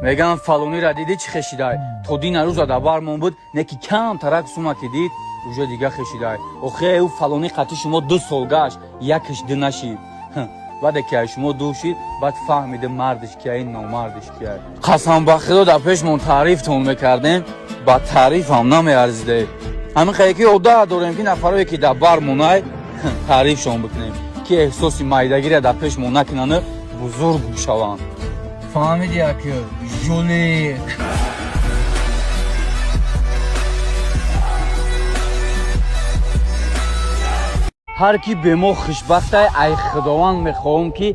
Мегӯям, фалонира дидӣ, чӣ хешидай? То дина рӯза дар бармон буд, не ки кам тарак сума ки дид, уже дига хешидай. Охе, ӯ фалони қатъи шумо 2 сол гашт, якаш ду нашид. Баъде ки ай шумо дур шид, баъд фаҳмида мардиш кияй, номардиш кияй. Қасам ба худо, дар пешмон таърифтон мекардем, ба таърифам намеарзиде. Ҳамин қадар ки одат дорем, ки нафарое ки дар бармонай таърифшон бикунем, ки эҳсоси майдагиро дар пешмон накунану бузург шаванд. Фаҳмиди, аки жулик? Ҳар ки бе мо хушбахтай, ай худованд мехоҳам, ки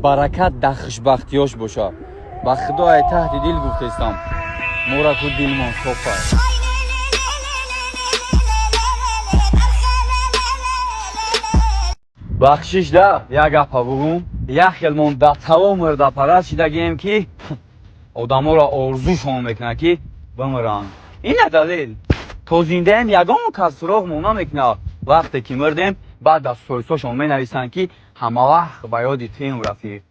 баракат дар хушбахтиёш бошад. Ба худо, ай таҳти дил гуфтестам, мора ку дилмон софай. Бахшиш да, як гапа бугум. Як хелмон да таво мурдапараст шидагием, ки одаморо орзушон мекунад, ки бимиранд. Ина далел: то зиндаем, ягон кас суроғмон намекунад. Вақте ки мирдем, баъд аз сторисҳошон менависанд, ки ҳамавақт ба ёди туем, рафиқ.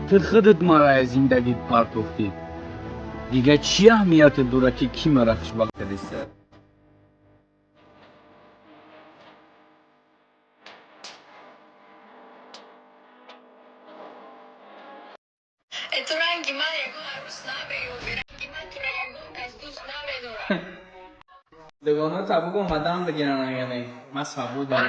Ту худат мара аз зиндагит партохтӣ. Дига чӣ аҳамияте дорад, ки кӣ мара хушбахт кардиста? Ту ранги ман ягон арӯс намеёбӣ, ранги ман туро ягон кас дӯст намедорад. Дугона табук омадан бигиран, агане ман свободам.